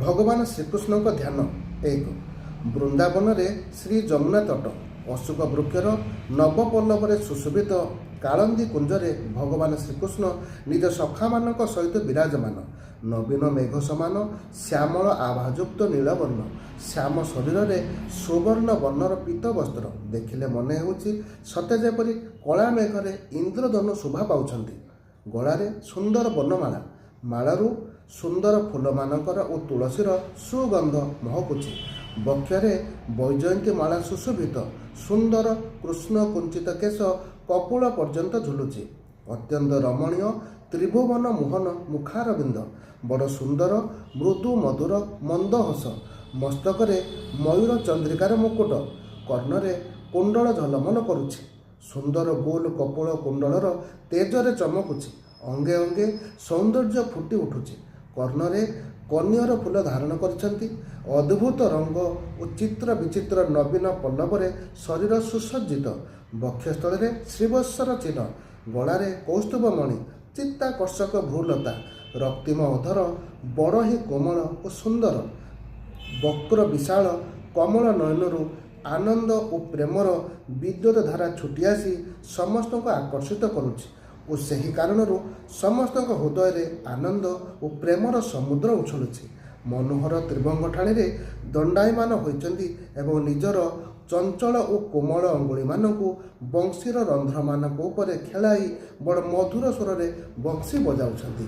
ଭଗବାନ ଶ୍ରୀକୃଷ୍ଣଙ୍କ ଧ୍ୟାନ। 1। ବୃନ୍ଦାବନରେ ଶ୍ରୀ ଯମୁନା ତଟ, ଅଶୋକ ବୃକ୍ଷର ନବପଲ୍ଲବରେ ସୁଶୋଭିତ କାଳନ୍ଦୀ କୁଞ୍ଜରେ ଭଗବାନ ଶ୍ରୀକୃଷ୍ଣ ନିଜ ସଖାମାନଙ୍କ ସହିତ ବିରାଜମାନ। ନବୀନ ମେଘ ସମାନ ଶ୍ୟାମଳ ଆଭାଯୁକ୍ତ ନୀଳବର୍ଣ୍ଣ ଶ୍ୟାମ ଶରୀରରେ ସୁବର୍ଣ୍ଣ ବର୍ଣ୍ଣର ପୀତ ବସ୍ତ୍ର। ଦେଖିଲେ ମନେ ହେଉଛି ସତେ ଯେପରି କଳା ମେଘରେ ଇନ୍ଦ୍ରଧନୁ ଶୋଭା ପାଉଛନ୍ତି। ଗଳାରେ ସୁନ୍ଦର ବର୍ଣ୍ଣମାଳା, ମାଳାରୁ ସୁନ୍ଦର ଫୁଲମାନଙ୍କର ଓ ତୁଳସୀର ସୁଗନ୍ଧ ମହକୁଛି। ବକ୍ଷରେ ବୈଜୟନ୍ତୀ ମାଳା ସୁଶୋଭିତ। ସୁନ୍ଦର କୃଷ୍ଣ କୁଞ୍ଚିତ କେଶ କପୋଳ ପର୍ଯ୍ୟନ୍ତ ଝୁଲୁଛି। ଅତ୍ୟନ୍ତ ରମଣୀୟ ତ୍ରିଭୁବନ ମୋହନ ମୁଖାରବିନ୍ଦ, ବଡ଼ ସୁନ୍ଦର ମୃଦୁ ମଧୁର ମନ୍ଦ ହସ। ମସ୍ତକରେ ମୟୂର ଚନ୍ଦ୍ରିକାର ମୁକୁଟ, କର୍ଣ୍ଣରେ କୁଣ୍ଡଳ ଝଲମଲ କରୁଛି। ସୁନ୍ଦର ଗୋଲ କପୋଳ କୁଣ୍ଡଳର ତେଜରେ ଚମକୁଛି। ଅଙ୍ଗେ ଅଙ୍ଗେ ସୌନ୍ଦର୍ଯ୍ୟ ଫୁଟି ଉଠୁଛି। କର୍ଣ୍ଣରେ କନିଅର ଫୁଲ ଧାରଣ କରିଛନ୍ତି। ଅଦ୍ଭୁତ ରଙ୍ଗ ଓ ଚିତ୍ର ବିଚିତ୍ର ନବୀନ ପଲ୍ଲବରେ ଶରୀର ସୁସଜ୍ଜିତ। ବକ୍ଷସ୍ଥଳରେ ଶ୍ରୀବତ୍ସର ଚିହ୍ନ, ଗଳାରେ କୌସ୍ତୁଭମଣି, ଚିତ୍ତାକର୍ଷକ ଭ୍ରୂଲତା, ରକ୍ତିମ ଅଧର ବଡ଼ ହିଁ କୋମଳ ଓ ସୁନ୍ଦର। ବକ୍ର ବିଶାଳ କମଳ ନୟନରୁ ଆନନ୍ଦ ଓ ପ୍ରେମର ବିଦ୍ୟୁତ ଧାରା ଛୁଟି ଆସି ସମସ୍ତଙ୍କୁ ଆକର୍ଷିତ କରୁଛି ଓ ସେହି କାରଣରୁ ସମସ୍ତଙ୍କ ହୃଦୟରେ ଆନନ୍ଦ ଓ ପ୍ରେମର ସମୁଦ୍ର ଉଛୁଳୁଛି। ମନୋହର ତ୍ରିଭଙ୍ଗ ଠାଣିରେ ଦଣ୍ଡାୟମାନ ହୋଇଛନ୍ତି ଏବଂ ନିଜର ଚଞ୍ଚଳ ଓ କୋମଳ ଅଙ୍ଗୁଳିମାନଙ୍କୁ ବଂଶୀର ରନ୍ଧ୍ରମାନଙ୍କ ଉପରେ ଖେଳାଇ ବଡ଼ ମଧୁର ସ୍ୱରରେ ବଂଶୀ ବଜାଉଛନ୍ତି।